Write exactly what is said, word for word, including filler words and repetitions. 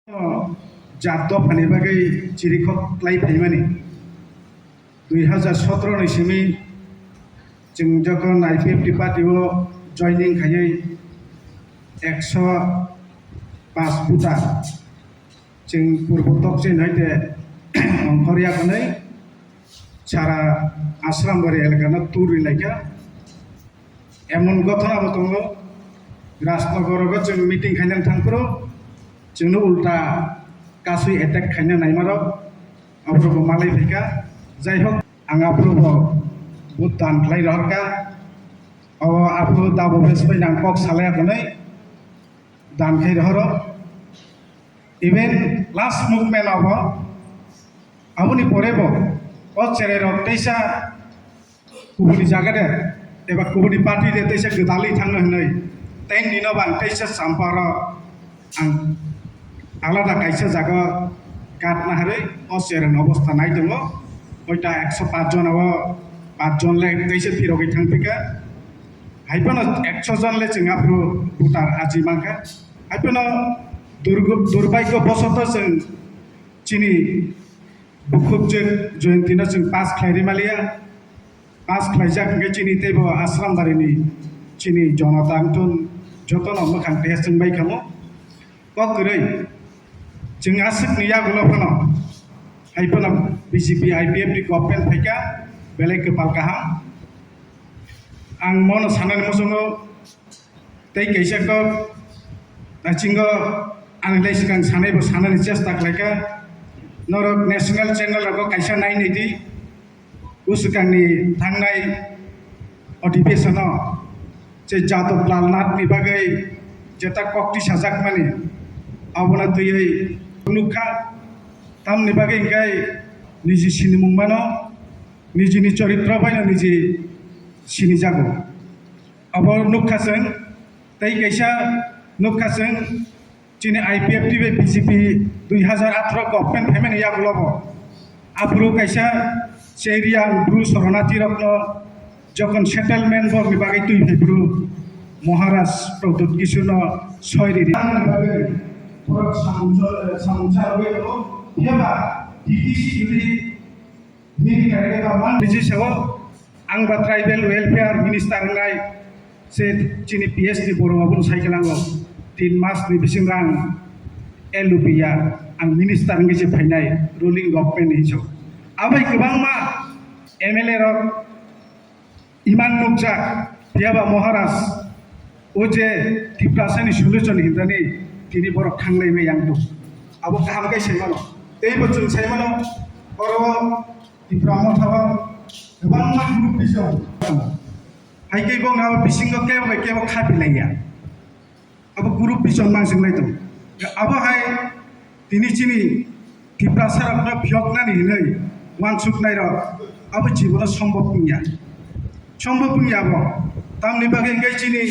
Jat dophani bagwi chirikhok klai phaimani. Dui hazar sotro ni simi chwng jokhon I P F T party o joining khaiwi ekso paanch voter chwng purbo tokchini hai de ongkhorya hwnwi sara Asrambari elakano tur ri laikha. Emon gothona bo tongo, Rajnagar o chwng meeting khaina thangphuru chwngno ulta kasui attack khaina naimarok, aphuru bo malai phaikha. Jai hok, ang aphuru bo vote dan khlai rohorkha. O aphuru dabo bes bai nang kok salai hwnwi dan khai rohoro. Even last movement abo, aboni pore bo o cherai rok teisa kubuni jaga de eba kubuni party de teisa gwdalwi thangno hinwi tei nino bang teisa champaro ang alada kaisa jaga katna harwi o cherai ni obostha nai tongo. Oita ekso paanch jona o paanch jon le teisa phirogwi thangphika. Hai phano ekso jon le chwng aphuru voter aji mankha. Hai phano durgo-, durbhagyo bosoto chwng chini bukhuk je Jayantino chwng pass khlai rimaliya. Pass khlaijak hwnkhe chini teibo Asrambari ni chini jonota wngthun jotono mwkhang tei chwng bai khamo. Kok kwrwi chwng aswk ni yagulo phano hai phano B J P I P F ni government phaikha belai kwpal kaham. Ang mono sanani muchungo tei kaisa kok naisingo ani lai swkang sanai bo sanani chesta khlaikha. Norok national channel rogo kaisa nai nai di. Bwswkangni thangnai adhibeshon o je Jadab Lal Nath ni bagwi jeta kok tisajakmani abono twiwi nukha. Tamni bagwi hwnkhe niji sinimung mano, nijini choritro baino niji sinijago. Abo nukha chwng, tei kaisa nukha chwng, chini I P F T bai B J P dui hazar atharo government phaimani yagulo bo. Aphuru kaisa Cheriang Bru Soronati rokno jokhon settlement borokni bagwi twi phai phuru Maharaj Pradyut Kishorno soi riri. Borok samung chal-, samung chalwi tongo. Phiya ba D T C jodi Nini karega ta man biji sabo, ang ba tribal welfare minister wngnai se chini P S ni borok abono sai khe nango tin mas ni bising rang L U P ya ang minister wngwi se phainai ruling government ni hiso. Abai kwbangma M L A rok imang nukjak, phiya ba Maharaj o je Tiprasa ni solution hinjani tini borok thanglai bai yang tuk. Abo kaham khe sai mano. Tei bo chwng sai mano, oro Tipra Motha o kwbangma group bijon. Hai khe bo nga bisingo kebo bai kebo kha pilai ya. Abo group bijon mang sing lai tong. Abo hai tini chini Tiprasa rok no phiyok nani hinwi wansuk nai rok. Abo jibono sombhob wngya. Sombhob wngya abo. Tamni bagwi hwnkhe chini